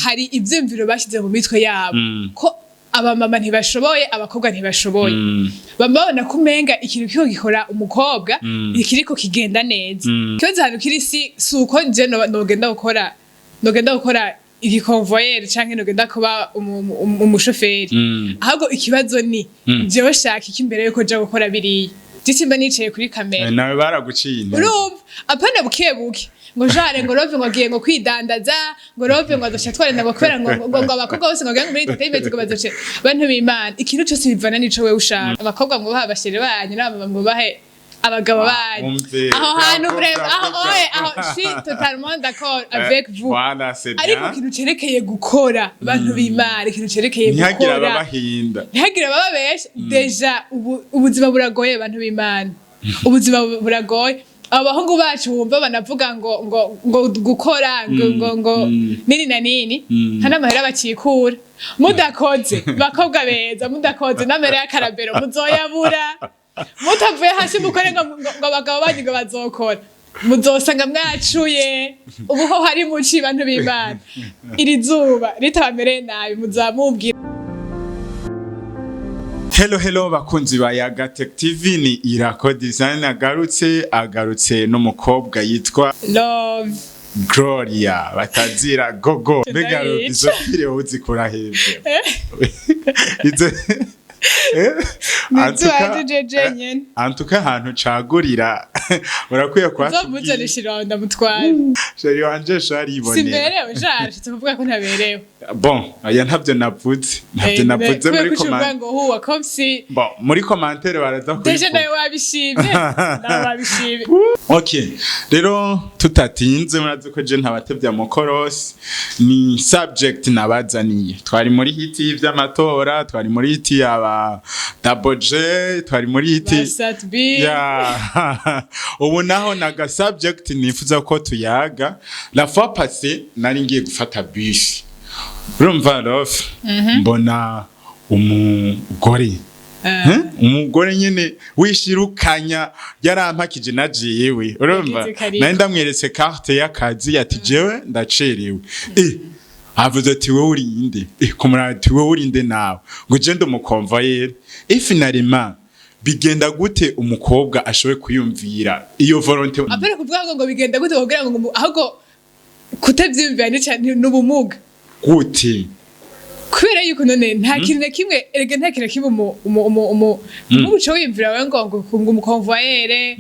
Hari ivyiyumviro bashize mu mitwe yabo ko abamama ntibashoboye, abakobwa ntibashoboye. Bama babona ko umenga ikintu kiriko gikora umukobwa ikiriko kigenda neza. Ikibazo ahantu kiri si uko nje nogenda gukora igikonvoyeri canke nogenda kuba umushoferi, ahubwo ikibazo ni jewe shaka iki imbere yuko nja gukora biriya? Jisimba nicaye kuri kamera. Nawe baraguciye intege. Urumva, apana buke buke, ngo jare ngo Love ngo agiye ngo kwidandaza, ngo Love ngo azoca twarenda, ngo kubera ngo abakobwa bose ngo bagiye muri entertainment ngo bazoce. Bantu b'Imana, ikintu cyose bivana n'ico wewe ushaka. Abakobwa ngo bahe aba chéri banyu, n'abamama ngo bahe abagabo banyu. Umve, aho hantu bravo, vraiment aho bravo, oye, bravo. aho je suis totalement d'accord avec vous. Voilà, c'est bien. Ariko ikintu cerekeye gukora, bantu b'Imana, ikintu cerekeye ntihagire gukora, ababahinda. Ntihagire abababesha. Déjà ubu ubuzima buragoye, abantu b'Imana, ubuzima buragoye. Abo bahungu bacu wumva banavuga ngo gukora ngo nini na nini, nta n'amahera bakikura. Mudakoze, bakobwa beza, mudakoze, n'amahera y'akarabero muzoyabura. Mutavuye hasi mukore, ngo abagabo banyu ngo bazokora, muzosanga mwacuye. Ubu ho hari muci, bantu b'Imana, iri zuba ritabamereye nabi muzamubwira. Hello, hello, bakunzi ba Yaga Tech TV, ni Irako Design agarutse n'umukobwa yitwa Love. Gloria batazira Gogo. Mbega Ndayica. izo fire uzikura hebe izo? Ntizuwaje jeje nyene. Antuka ahantu cagurira urakwiye kuhatubwira. Uzomuzane shira ndamutwara. Chéri wanje sharibonera. Simberewe jare, nshitse kuvuga ko ntaberewe. Bon, aya ntabyo navuze, ntabyo navuze muri Kubera ko uvuga comment ngo huwa comme si Bon, muri commentaire baraza déjà kubivuga. nawe wabishimye, nawe wabishimye. Ok, rero tutatinze, murazi ko je ntabatevya mukorosi, ni subject nabazaniye. Twari muri hit y'ivy'amatora, twari muri hit yaba Double J, twari muri hit Ba Sat-B. Ya, ubu naho naga subject nifuza ko tuyaga. La fois passée nari ngiye gufata bus, urumva Love, mbona umugore. Umugore nyene wishirukanya yarampakije na jewe, urumva. Yagize karibu. Nari ndamweretse carte y'akazi, ati jewe ndacerewe. Avuze ati wowe uri inde? Kumuraba ati wowe uri inde nawe? Ngo je ndi umukonvoyeri. Finalement bigenda gute umukobwa ashoboye kwiyumvira iyo volonté? Apana kuvuga ngo bigenda gute kugira ngo ahubwo kutavyiyumvira ni cane n'ubumuga. Gute? Kubera yuko none nta kintu na kimwe, erega nta kintu na kimwe umu umu umu umu nk'umuco wiyumvira wewe ngo umukonvoyere,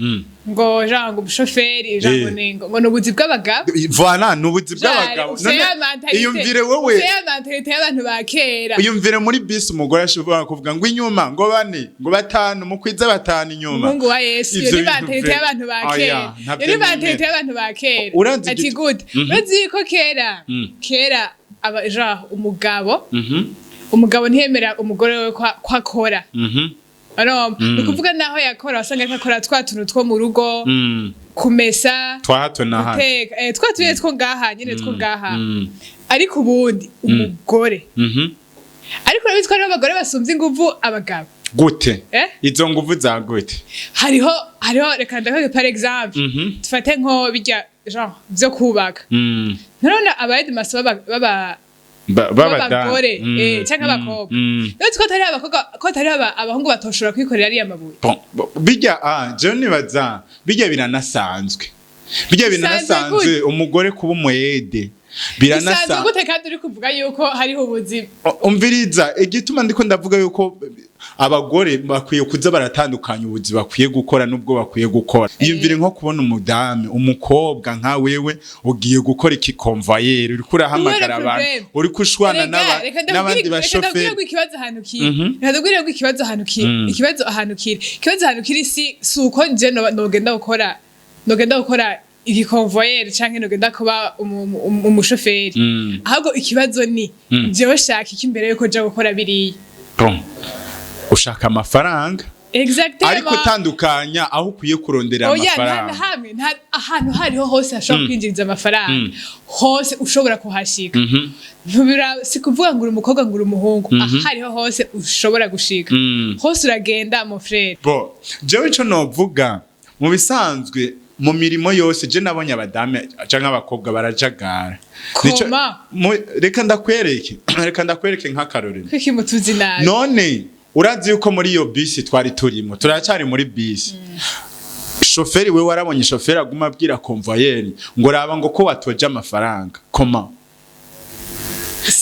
ngo genre ngo umushoferi, genre ngo ni ngo ni ubuzi bw'abagabo. Voilà, ni ubuzi bw'abagabo. Ufise ya None mentalité, iyumvire wowe. Ufise ya mentalité y'abantu ba kera. Uyumvire muri bisi umugore ashobora kuvuga ngo inyuma ngo bane, ngo batanu, mukwize batanu inyuma. Umuhungu wa Yesu, iyo Ivyo ni bintu mentalité y'abantu ba Oya, kera. ntabyo Iyo ni mentalité nemera. y'abantu ba kera. Urazi ati gute? Urazi ko kera kera aba genre umugabo, umugabo ntiyemera umugore we ko akora. Urumva, ni ukuvuga naho yakora wasanga ariko akora twa tuntu two mu rugo, kumesa, twa hato na hato, guteka, twa tuntu two ngaha nyene, two ngaha. Ariko ubundi umugore, ariko urabizi ko hariho abagore basumvye inguvu abagabo. Gute? Eh? Izo nguvu za gute? Hariho, reka ndakwereke par exemple, dufate nko bijya genre vyo kubaka. Nturabona abayedimaso baba b'abagore, canke abakobwa? Rero ko atari abakobwa, ko atari abahungu batoshobora kwikorera ariya mabuye. Bon, bijya jewe nibaza bijya biranasanzwe, bijya Bisanzwe? Biranasanzwe umugore kuba umuyede. Bisanzwe Biranasanzwe. gute kandi uri kuvuga yuko hariho ubuzima? Umviriza igituma ndiko ndavuga yuko abagore bakwiye kuza baratandukanya ubuzi bakwiye gukora n'ubwo bakwiye gukora. Iyumvire nko kubona umudamu, umukobwa nka wewe, ugiye gukora iki convoyeur, uriko urahamagara abantu, Problème. uriko ushwana Erega, reka n'abandi reka ndakubwire bashoferi. ko ikibazo ahantu kiri, reka ndakubwire ko ikibazo ahantu kiri, ikibazo ahantu kiri, ikibazo ahantu kiri si uko nje nogenda gukora igikonvoyeri canke nogenda kuba umushoferi, ahubwo ikibazo ni jewe shaka iki imbere yuko nja gukora biriya? Bon, ushaka amafaranga. Exactement. Ariko utandukanya aho ukwiye kurondera Oya, nta na amafaranga. hamwe, nta ahantu hariho hose hashobora kwinjiriza amafaranga, hose ushobora kuhashika. Ntubira si kuvuga ngo uri umukobwa, ngo uri umuhungu, ahariho hose ushobora gushika, hose uragenda, mon frère. Bo jewe ico novuga mu bisanzwe Mu mirimo yose je nabonye abadame canke abakobwa barajagara. Koma. Reka ndakwereke nk'akarorero. Kuki mutuzi nabi? None urazi yuko muri iyo bisi twari turimo, turacyari muri bisi, shoferi we, warabonye shoferi aguma abwira convoyeur ngo raba ngo ko watoje amafaranga koma?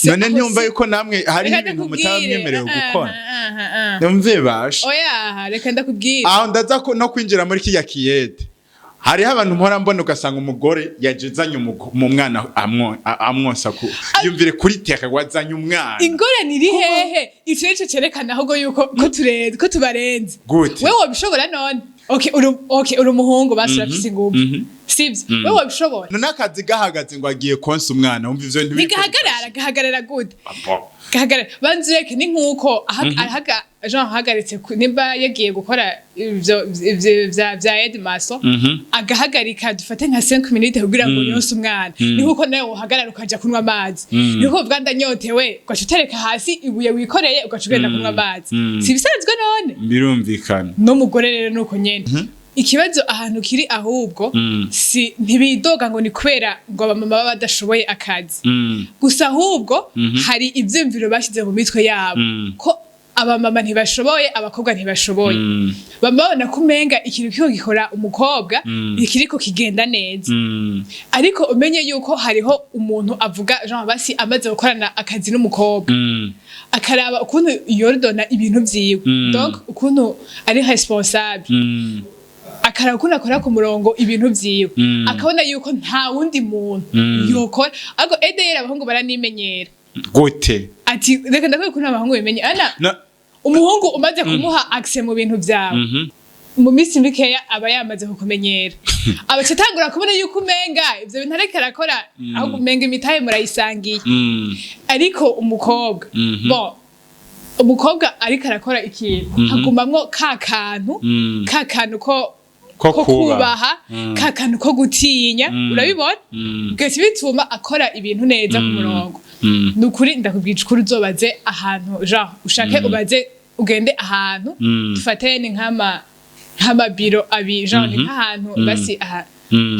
None ntiyumva yuko namwe hariho Reka ibintu mutaba ndakubwire. mwemerewe gukora? Aha, aha. Numve basha. Oya, reka ndakubwire. Aho ndaza ko no kwinjira muri kirya kiyede, hariho abantu mpora mbona, ugasanga umugore yajezanye mu mwana amwonsa ku yumvire kuri teka wazanye umwana. Ingorane iri hehe? Ico nico cerekana ahubwo yuko ko turenze, ko tubarenze. Gute? Wewe wabishobora none? Okay, uri, okay, uri umuhungu, basi urafise inguvu, sivyo? Wewe wabishobora? None akazi gahagaze ngo agiye konsa umwana, wumva ivyo ntibiko? Ntigahagarara. Gahagarara gute? Bon. Gahagarara, banza ureke, ni nkuko Jean ahagaritse nimba yagiye gukora ivyo vya aide maso, agahagarika dufate nka 5 minutes kugira ngo yonse umwana, ni nkuko nawe uhagarara ukaja kunywa amazi. Ni nkuko uvuga ndanyotewe, ugaca utereka hasi ibuye wikoreye, ugaca ugenda kunywa amazi. Si ibisanzwe none? Birumvikana. N'umugore rero nuko nyene. Ikibazo ahantu kiri ahubwo si ntibidoga ngo ni kubera ngo abamama baba badashoboye akazi gusa, ahubwo hari ivyiyumviro bashyize mu mitwe yabo ko abamama ntibashoboye, abakobwa ntibashoboye. Bama babona ko umenga ikintu kiriko gikora umukobwa ntikiriko kigenda neza. Ariko umenye yuko hariho umuntu avuga, Jean, basi amaze gukorana akazi n'umukobwa, akaraba ukuntu yordona ibintu vyiwe, donc ukuntu ari responsable, akaraba ukuntu akora ku murongo ibintu vyiwe, akabona yuko nta wundi muntu yokora. Ariko edeyeri abahungu baranimenyera. Gute? Ati reka ndakwereka ukuntu abahungu bimenye ana. Umuhungu umaze kumuha accès mu bintu vyawe, mu minsi mikeya aba yamaze kukumenyera, abaca atangura kubona yuko umenga ivyo bintu ariko arakora, ahubwo umenga imitahe murayisangiye. Ariko umukobwa, bon, umukobwa ariko arakora ikintu, hagumamwo ka kantu, ka kantu ko ko ko kubaha, kubaha, ka kantu ko gutinya, urabibona? Bigaca bituma akora ibintu neza ku murongo. Ni ukuri ndakubwira ukuri, uzobaze ahantu, genre ushake ubaze, ugende ahantu, dufate ni nk'amabiro abiri, genre ni nk'ahantu basi aha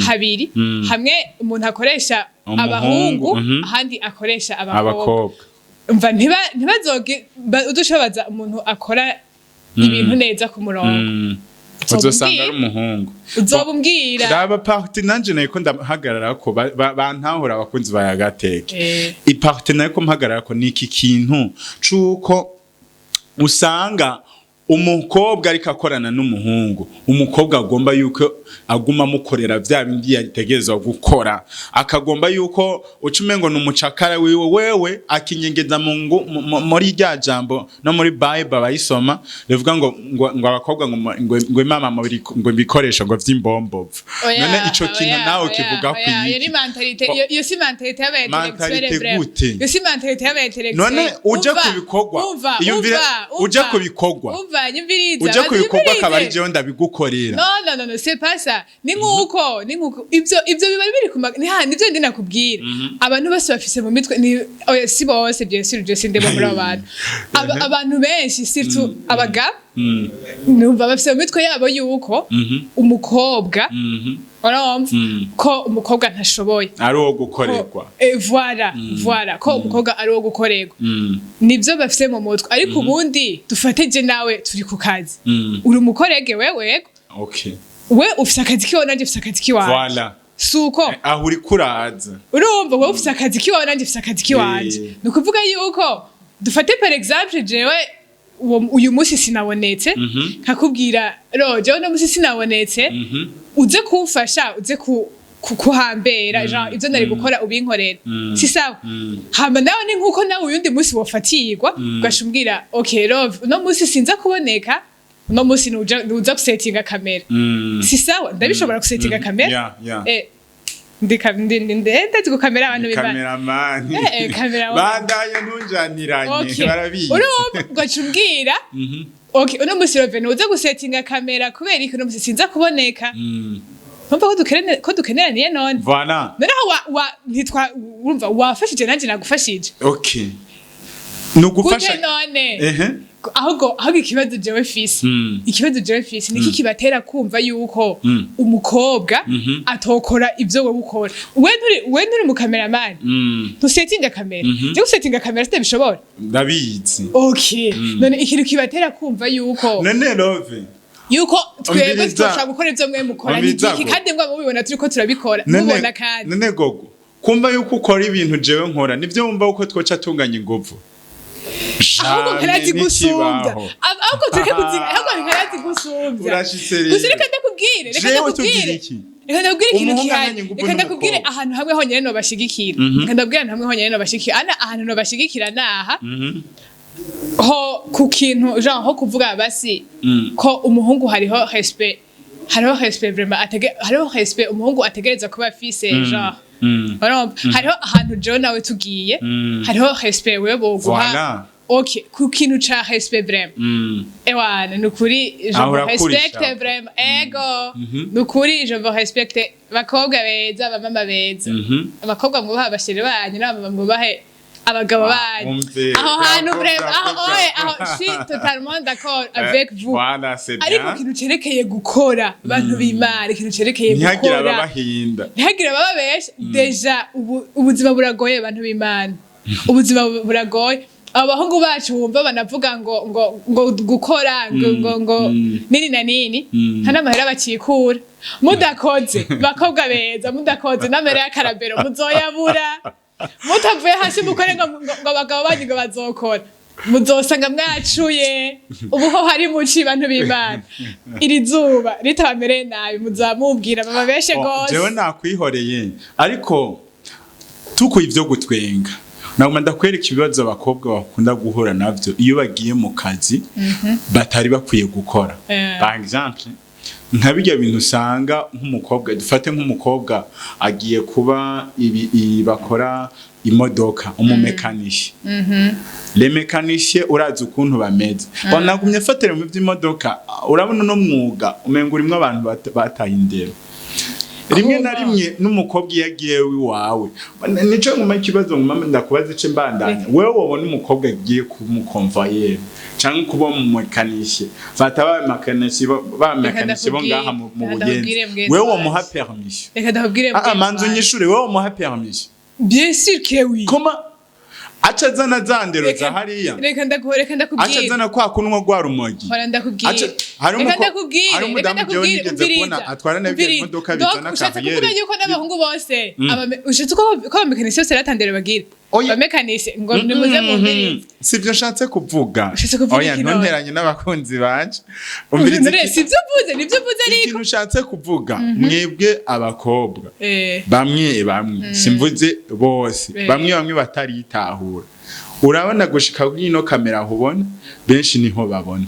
habiri, hamwe umuntu akoresha umuhungu, abahungu, ahandi akoresha abakobwa. Abakobwa. Umva, ntibazoge udushobaza umuntu akora ibintu neza ku murongo. Uzosanga ari umuhungu. Uzoba umbwira. Raba partie nanje nayiko ndahagarara ko bantahura abakunzi ba Yagateke. I partie nayiko mpagarara ko ni iki kintu cuko usanga umukobwa ariko akorana n'umuhungu, umukobwa agomba yuko aguma amukorera vya bindi yategerezwa gukora, akagomba yuko uca umengo ni umucakara wiwe, wewe akinyegeza muri rya jambo no muri Bible bayisoma rivuga ngo abakobwa ngo imama ngo ibikoresho ngo vy'imbombovu. Oya, none ico kintu oya, nawe oya, kivuga oya, iyo ni kwiki? mentalité, iyo si mentalité y'aba intellectuel. Mentalité Vraiment. gute? Iyo si mentalité y'aba intellectuel. None uje ku bikorwa, iyumvire, uje ku bikorwa, Umva, nyumviriza. uje ku Banza bikorwa akaba ari unyumvirize. jewe ndabigukorera. No, no, no, no, c'est pas ça. Ni nkuko ivyo biba biri ku ni ha nivyo ndi nakubwira. Abantu bose bafise mu mitwe ni, oya, si bose, bien sûr, je sinde muri abo bantu. Abantu benshi, surtout abagabo, numva bafise mu mitwe yabo yuko umukobwa, urumva, ko umukobwa ntashoboye. Ari uwo gukorerwa. Voilà, voilà, ko umukobwa ari uwo gukorerwa. Nibyo bafise mu mutwe. Ariko ubundi dufate je nawe turi ku kazi. Uri umu collègue wewe, yego. We ufise akazi kiwawe, nanje mfise akazi kiwanje. Voilà. Suko? Aho uri kuraza. Urumva, wowe ufise akazi kiwawe, nanje mfise akazi kiwanje. Ni ukuvuga yuko dufate par exemple jewe uyu munsi sinabonetse, nkakubwira ro jewe uno munsi sinabonetse, uze kumfasha, uze kuhambera, genre ivyo nari gukora ubinkorera, si sawa? Hama nawe ni nkuko nawe uyundi munsi wofatirwa, ugaca umbwira: "Okay love, uno munsi sinza kuboneka, uno munsi nuja gusetinga kamera." Si sawa? Ndabishobora gusetinga kamera. Eh, ndi gukamera abantu bimana. Cameraman. Eh, cameraman. Bandaye, ntunjaniranye. Barabizi. Urumva, ugaca umbwira: "Okay, uno munsi Rove nuza gusetinga kamera kubera iki uno munsi sinza kuboneka." Numva ko dukeneraniye none. Voilà. Noneho wa ntitwa, urumva wafashije, nanje nagufashije. Ni ugufasha. Gute none? Ehe. Ahubwo ikibazo jewe fise, ikibazo jewe fise niki kibatera kumva yuko umukobwa atokora ivyo wewe ukora? We nturi mu cameraman, ntusetinga kamera. Je gusetinga kamera sitabishobora. Ndabizi. Okay, none ikintu kibatera kumva yuko None Love, yuko twebwe Umviriza. tutoshobora gukora ivyo mwe mukora ni Umviriza iki? go. Kandi mwe mubibona turiko turabikora, None mubona kandi. None gogo, kumva yuko ukora ibintu jewe nkora, nivyo wumva uko twoca tunganya inguvu? Ahubwo Jamais. nkarazi gusumbya. Ntikibaho. Ahubwo tureke kuziga, ahubwo nkarazi gusumbya. Urashitse rero. Gusa reka ndakubwire, reka Jewe ndakubwire. tugira iki? Reka ndakubwire ikintu Umuhungu gihari. anganya inguvu Reka ndakubwire n'umukobwa. ahantu hamwe honyene nobashigikira. Reka ndakubwire ahantu hamwe honyene nobashigikira. Ana ahantu nobashigikira naha ho ku kintu genre ho kuvuga basi ko umuhungu hariho respect vraiment hariho respect umuhungu ategereza kuba afise, genre urumva hariho ahantu jewe nawe tugiye, hariho respect wewe boguha. Voilà. Okay, ku kintu ca respect vraiment, ewana nukuri je Aho vous urakurisha. respecte vraiment. Ego, nukuri je vous respecte, bakobwa beza, abamama beza, abakobwa mwubahe abasheri banyu n'abamama mwubahe abagabo banyu. Umve, Aho hantu bravo, vraiment aho bravo, oye bravo. aho je suis totalement d'accord avec vous. Voilà, c'est Ariko bien. ikintu cerekeye gukora, bantu b'Imana, ikintu cerekeye Ntihagire gukora, ababahinda. ntihagire abababesha. Déjà ubu ubuzima buragoye, abantu b'Imana, ubuzima buragoye. Abo bahungu bacu wumva banavuga ngo gukora ngo nini na nini, nta n'amahera bakikura. Mudakoze, bakobwa beza, mudakoze n'amahera y'akarabero muzoyabura. Mutavuye hasi mukore ngo abagabo banyu ngo bazokora, muzosanga mwacuye. Ubu ho hari muci, bantu b'Imana, iri zuba ritabamereye nabi muzamubwira bababeshe Oh, gose. Jewe nakwihoreye, ariko tukuye ivyo gutwenga, naguma ndakwereka ibibazo abakobwa bakunda guhura navyo iyo bagiye mu kazi batari bakwiye gukora. Par exemple, nka bijya bintu usanga nk'umukobwa, dufate nk'umukobwa agiye kuba ibi bakora imodoka, umumekanishi. Les mécaniciens, urazi ukuntu bameze. Bon, nagumye fatira mu by'imodoka, urabona uno mwuga umenga urimwo abantu bataye indero rimwe na Kuma. rimwe. N'umukobwa iyo agiye iwawe, nico nguma ikibazo nguma ndakubaza ice mbandanya: wewe wobona umukobwa agiye kuba umukonvoyeri canke kuba umumekanishi, fata ba mekanisi bo ngaha mu Reka Buyenzi, ndakubwire mugenzi wewe wanje. womuha permission? Reka ndakubwire Ah, mugenzi manza wanje. unyishure: wewe womuha permission? Bien sûr que oui. Koma aca azana za ndero za hariya? Reka Aca ndakubwire. azana kwa kunwa rwa rumogi? Hora ndakubwire. Hari Reka ndakubwire. hari Reka umudamu jewe ndakubwire. nigeze kubona Umviriza. atwara n'ibyo Umviriza. imodoka Donc, bizana ushatse kuvuga kariyeri. yuko n'abahungu bose ushatse ko abamekanisi bose ratandere bagira? Oya. Abamekanisi ngo nimuze mumvirize. Sibyo nshatse kuvuga. Ushatse kuvuga Oya, iki none? ntunteranye n'abakunzi banje. Umviriza. None sivyo uvuze? Nivyo uvuze ariko. Ikintu ushatse kuvuga, mwebwe abakobwa bamwe bamwe, simvuze bose, bamwe bamwe bataritahura, urabona gushika kuri ino kamera aho ubona benshi niho babona.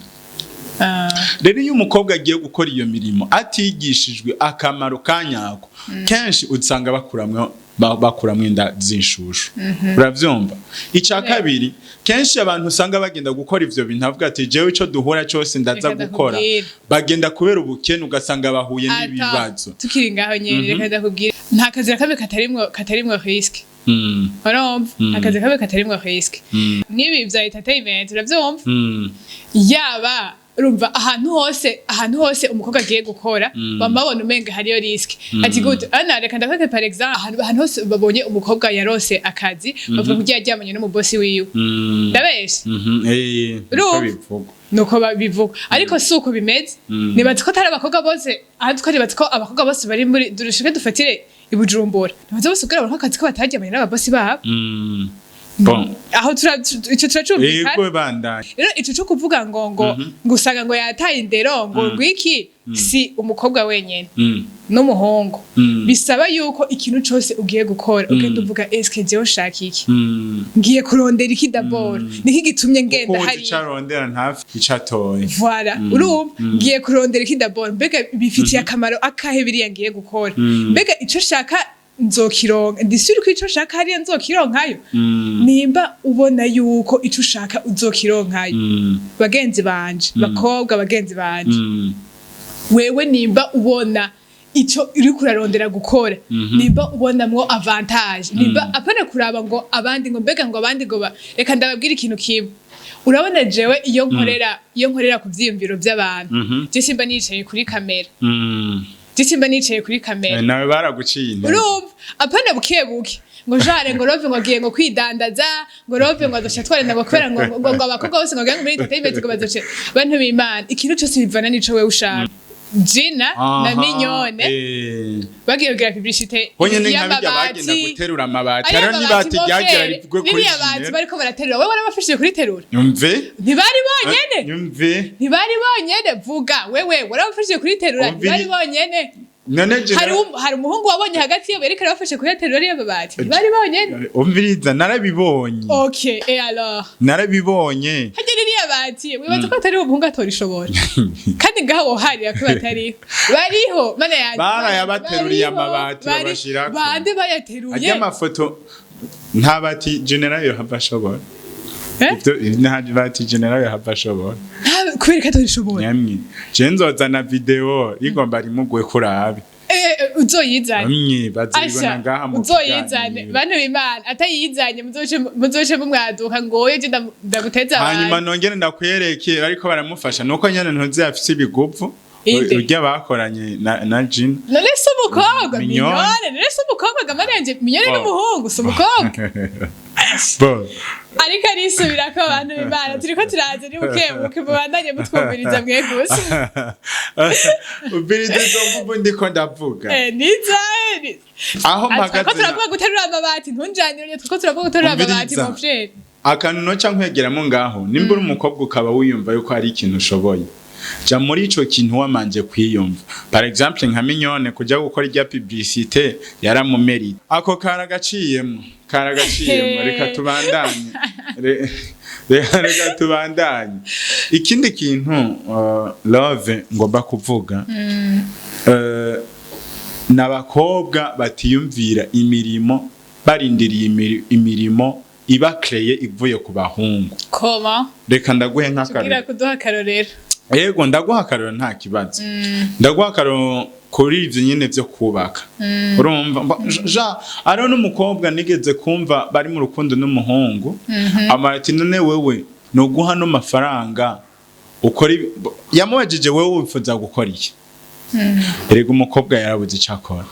Rero iyo umukobwa agiye gukora iyo mirimo atigishijwe akamaro kanyako, kenshi usanga bakuramwo inda z'inshushu, uravyumva? Icya kabiri, kenshi abantu usanga bagenda gukora ivyo bintu avuga ati: "Jewe ico duhura cyose ndaza Reka gukora", ndakubwire. bagenda kubera ubukene, ugasanga bahuye Ata, n'ibibazo. Tukiri ngaho nyene, reka ndakubwire, nta kazi na kamwe katarimwo risque. Urumva, nta kazi kamwe katarimwo risque. Nk'ibi vya entertainment, uravyumva? Yaba urumva ahantu hose umukobwa agiye gukora bama babona umenga hariyo risque. Ati gute? Ana reka ndakwereke par exemple, ahantu hose babonye umukobwa yarose akazi, bavuga ko yaryamanye n'umubosi wiwe. Ndabeshe? Mhm, niko Urumva? bivugwa. Nuko babivuga, ariko si uko bimeze. Nibaza ko atari abakobwa bose aha, nibaza ko abakobwa bose bari muri dushike dufatire i Bujumbura, nibaza bose kugira baronke akazi ko bataryamanye n'ababosi babo. Bon. Aho ico turacumvikana. Yego, bandanye. Rero ico co kuvuga ngo usanga ngo yataye indero ngo ngwiki, si umukobwa wenyene, n'umuhungu. Bisaba yuko ikintu cose ugiye gukora ugenda uvuga: "Eske jewe nshaka iki? Ngiye kurondera iki d'abord? Niki gitumye ngenda Kuko uzi hariya?" ico arondera ntafi ico atoye. Voilà, urumva, ngiye kurondera iki d'abord? Mbega bifitiye akamaro akahe biriya ngiye gukora? Mbega ico shaka nzokironka? Ndi sûr ko ico nshaka hariya nzokironkayo? Nimba ubona yuko ico ushaka uzokironkayo, bagenzi banje, bakobwa bagenzi banje, wewe nimba ubona Ico uriko urarondera gukora, nimba ubonamwo avantage, nimba apana kuraba ngo abandi, ngo mbega ngo abandi ngo reka ndababwira ikintu kimwe. Urabona jewe iyo nkorera ku vyiyumviro vy'abantu, je simba nicaye kuri kamera. Je simba nicaye kuri kamera. Nawe baraguciye intege. Urumva, apana buke buke ngo jare ngo Love ngo agiye ngo kwidandaza, ngo Love ngo azoca twarenda, ngo kubera ngo abakobwa bose ngo ngo muri entertainment ngo bazoce. Bantu b'Imana, ikintu cyose bivana n'ico wewe ushaka. Gina na Mignone bagiye kugira publicité Honyene nka bijya bagenda guterura amabati, hariho n'ibati ryagira rivugwe kuri ririya bati Ginera. Bariko baraterura, wewe warabafashije kuriterura? Nyumve. Ntibari bonyene. Nyumve. Ntibari bonyene, vuga wewe, warabafashije kuriterura? Umviri- Ntibari bonyene. None Gina Hari umuhungu wabonye hagati yabo yariko arabafashe kuyaterura ariya mabati? Ntibari bonyene. Umviriza, narabibonye. Ok, et alors? Narabibonye. Harya ririya bati wibaza ko atari umuhungu atorishobora? Kandi ngaho woharira ko batariho, bariho, mana yanjye. Barayabateruriye Bariho, amabati, babashirako. Bande bayateruye? Ajya amafoto, nta bati general yohava ashobora. Eh? Ivyo nta bati general yohava ashobora. Kubera ko atorishobora? Nyamwe je nzozana video rigomba rimugwe kurabe. Uzoyizane. Bamwe bazibona Asha, ngaha mu uzoyizane. kiganiro. Bantu b'Imana, atayizanye muzoce mumwaduka ngo oyo je ndaguteza Hanyuma abantu. nongere ndakwereke ariko baramufasha, nuko nyene ntuzi afise ibiguvu. Inde? Urya bakoranye na Jin. None si umukobwa? Mignone. Mignone, none si umukobwa gamana yanje? Mignone Bo. n'umuhungu, si umukobwa? Bo. Ariko arisubirako. Abantu b'Imana, turiko turaza, ni buke buke, mubandanye mutwumviriza mwe gusa. Ubiriza izo mvubu ndiko ndavuga. Nizahe? Aho Turiko mpagaze turavuga guterura amabati, ntunjanire, turiko turavuga guterura amabati. Umviriza. Mon frère. Akantu noca nkwegeramo ngaho, nimba uri umukobwa ukaba wiyumva yuko hari ikintu ushoboye, ja muri ico kintu wamanje kwiyumva. Par exemple nka Mignone kuja gukora irya publicité yaramumerita. Ako karagaciyemo, karagaciyemo. Reka tubandanye. Reka tubandanye. Ikindi kintu, Love, ngomba kuvuga, n'abakobwa batiyumvira imirimo, barindiriye imirimo iba créée ivuye ku bahungu. Koma? Reka ndaguhe Tubwira. nk'akarorero. Kuduha akarorero. Yego, ndaguha akarorero, nta kibazo. Ndaguha akarorero kuri ivyo nyene vyo kubaka. Urumva, ja hariho n'umukobwa nigeze kumva bari mu rukundo n'umuhungu, amara ati: "None wewe noguha no mafaranga ukora yamubajije: "Wewe wifuza gukora iki?" Erega umukobwa yarabuze icyo akora.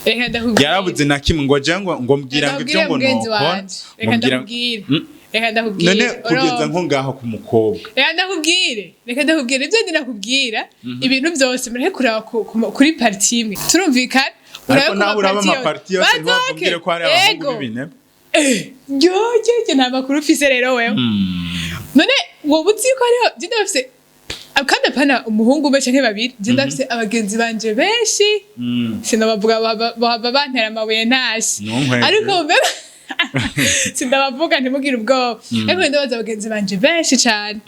Reka ndakubwire. Yarabuze na kimwe, ngo je ngo mbwira ngo ibyo ngo Mugenzi nokora. wanje, reka ngo mbwira ndakubwire. Reka ndakubwire. None kugeza Urumva? nko ngaho ku mukobwa. Reka ndakubwire, reka ndakubwire ibyo ndi nakubwira. Ibintu byose mureke kuraba kuri partie imwe, turumvikana? Ariko Urabe ku nawe uraba ma parties ama parties yose, yose. ntiwakubwire ko hari abahungu Ego. b'ibinebwe. Yo, yo, nta makuru ufise rero wewe. None wowe uzi ko hariho, je ndafise kandi apana umuhungu umwe canke babiri, je ndafise abagenzi banje benshi. Sinabavuga, bahava bantera amabuye ntashe. Ntunkwege. Ariko mbega sindabavuga, ntimugire ubwoba, ariko ndabaza abagenzi banje benshi cane.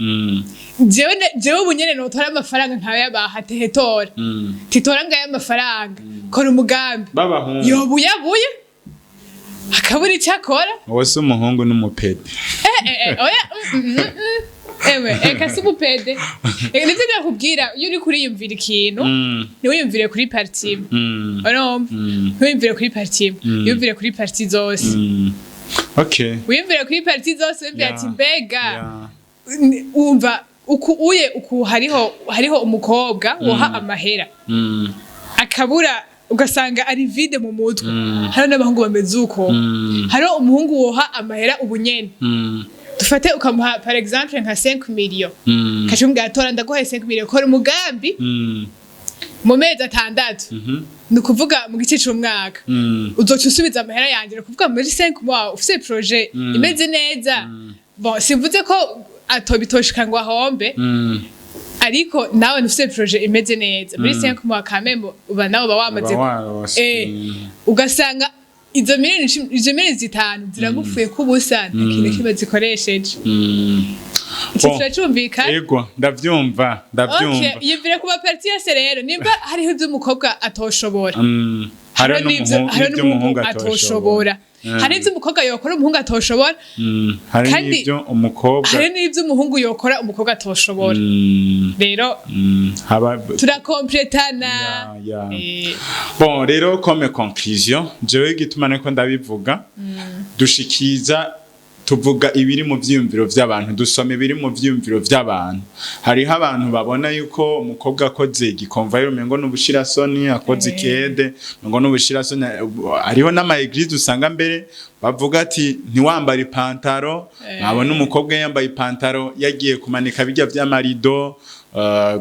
Jewe ubu nyene notora amafaranga nkayabaha, tehetora, titora ngaya amafaranga, kora umugambi. B'abahungu. Yobuyabuye akabura icyo akora. Wowe si umuhungu n'umupede. Oya, ewe eka si umupede. Nivyo ndakubwira, iyo uriko uriyumvira ikintu, ntiwiyumvire kuri partie imwe. Urumva? Ntiwiyumvire kuri partie imwe, wiyumvire kuri parties zose. Okay. Wiyumvire kuri parties zose, wiyumvire ati mbega wumva uku uye uku hariho umukobwa woha amahera akabura, ugasanga ari vide mu mutwe. Hariho n'abahungu bameze uko. Hariho umuhungu woha amahera ubu nyene, dufate ukamuha par exemple nka 5 millions, kacumubwira: "Tora, ndaguhaye 5 millions, kora umugambi." Mu mezi 6, ni ukuvuga mu gice c'umwaka, uzoca usubiza amahera yanje. Ni ukuvuga muri 5 mois ufise projet imeze neza. Bon, simvuze ko atobitoshika ngo ahombe, ariko nawe ufise projet imeze neza muri 5 mois, quand même uba nawe uba wamaze Uba warose. Ugasanga izo miliyoni 10, izo miliyoni 5 ziragufuye kubusa, nta kintu kimwe zikoresheje. Ico Bon. turacumvikana? Ego, ndavyumva, ndavyumva. Okay, yumvire kuba partie yose rero, nimba hariho ivyo umukobwa atoshobora, Hariho hariho n'ivyo n'ivyo n'umuhungu umuhungu atoshobora. atoshobora. Hari ivyo umukobwa yokora umuhungu atoshobora. Hari Kandi n'ibyo umukobwa hari n'ivyo umuhungu yokora umukobwa atoshobora. Rero haba turakompletana. Ya. Eh. Bon, rero comme conclusion, jewe igituma niko ndabivuga, dushikiza, tuvuga ibiri mu vyiyumviro vy'abantu, dusoma ibiri mu vyiyumviro vy'abantu. Hariho abantu babona yuko umukobwa akoze igiconvoyeur umengo n'ubushirasoni, akoze ikede umengo n'ubushirasoni. Hariho n'ama église usanga mbere bavuga ati ntiwambare ipantaro. Mwabona umukobwa yambaye ipantaro yagiye kumanika bijya vy'amarido,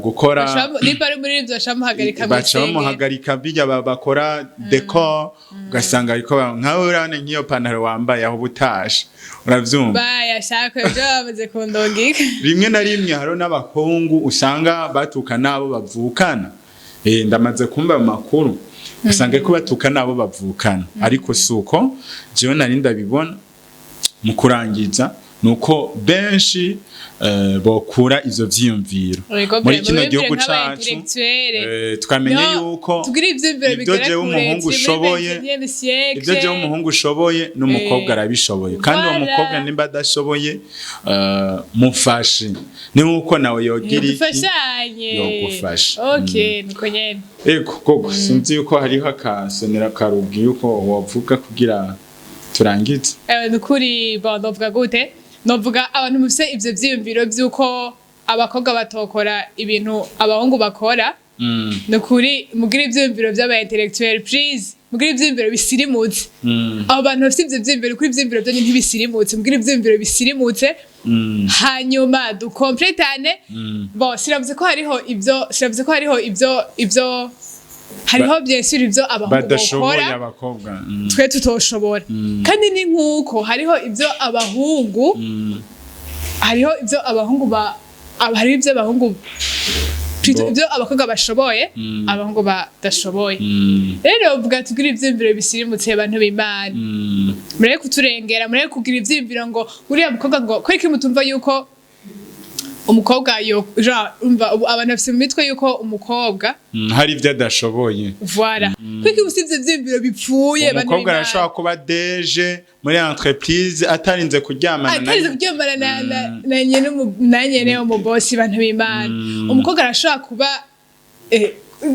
gukora Nimba ari muri ivyo bacamuhagarika baca mw'isengero. Bamuhagarika bijya bakora décor, ugasanga ariko nkawe urabona nk'iyo pantaro wambaye aho ubutashe, uravyumva? Bayashaka ibyo bamaze kundongika. Rimwe na rimwe hariho n'abahungu usanga batuka n'abo bavukana. Ndamaze kumva ayo makuru, usanga ko batuka n'abo bavukana, ariko si uko jewe nari ndabibona. Mu kurangiza, nuko benshi bokura ivyo vyiyumviro muri kino gihugu cacu, twamenye yuko tugira ivyiyumviro ibyo bigera jewe kure, umuhungu turi muri ushoboye, 21e siècle. Ibyo jewe umuhungu ushoboye n'umukobwa arabishoboye, kandi uwo Voilà. mukobwa nimba adashoboye, mufashe, ni nkuko nawe yogira iki Dufashanye. Yogufasha. Okay, niko nyene. Ego koko, sinzi yuko hariho akasonera karugi yuko wovuga kugira turangize. Nukuri, bon, novuga gute? Novuga abantu mufise ivyo vyiyumviro vy'uko abakobwa batokora ibintu abahungu bakora, nukuri mugire ivyiyumviro vy'aba intellectuel, please. Mugire ivyiyumviro bisirimutse. Abo bantu bafise ivyo vyiyumviro, kuri ivyiyumviro vyanyu ntibisirimutse. Mugire ivyiyumviro bisirimutse, hanyuma dukompletane. Bon, sinavuze ko hariho ivyo hariho, bien sûr, ivyo abahungu Badashoboye bokora abakobwa. twe tutoshobora. Kandi ni nk'uko hariho ivyo abahungu plutôt ivyo abakobwa bashoboye abahungu badashoboye. Rero uvuga tugira ivyiyumviro bisirimutse, abantu b'Imana. Mureke kuturengera, mureke kugira ivyiyumviro ngo uriya mukobwa, ngo kubera iki mutumva yuko umukobwa yo genre, umva ubu abantu bafise mu mitwe yuko umukobwa Hari ibyo adashoboye. Voilà, kuko ubu ivyo vyiyumviro bipfuye, bantu Umukobwa b'Imana. arashobora kuba DG muri entreprise atarinze kuryamana na Atarize kuryamana na nyene umubosi, bantu b'Imana. Umukobwa arashobora kuba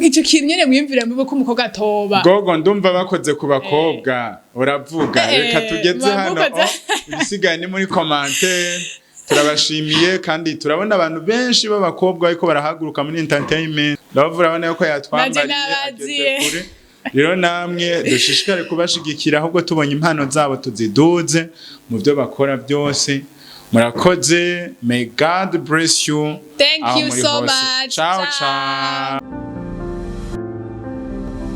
ico kintu nyene mwiyumvira mubo ko umukobwa atoba. Gogo, ndumva bakoze ku bakobwa, uravuga. Reka tugeze hano. Mwavuga. Oh, ibisigaye ni muri commentaire. Turabashimiye, kandi turabona abantu benshi b'abakobwa bariko barahaguruka muri entertainment. Love, urabona yuko yatwambariye, Naje nabaziye. ageze kure. Rero namwe dushishikare kubashigikira, ahubwo tubonye impano zabo tuziduze mu byo bakora byose. Murakoze, may God bless you Thank aho you muri so hose. much. Ciao. Ciao. Ciao.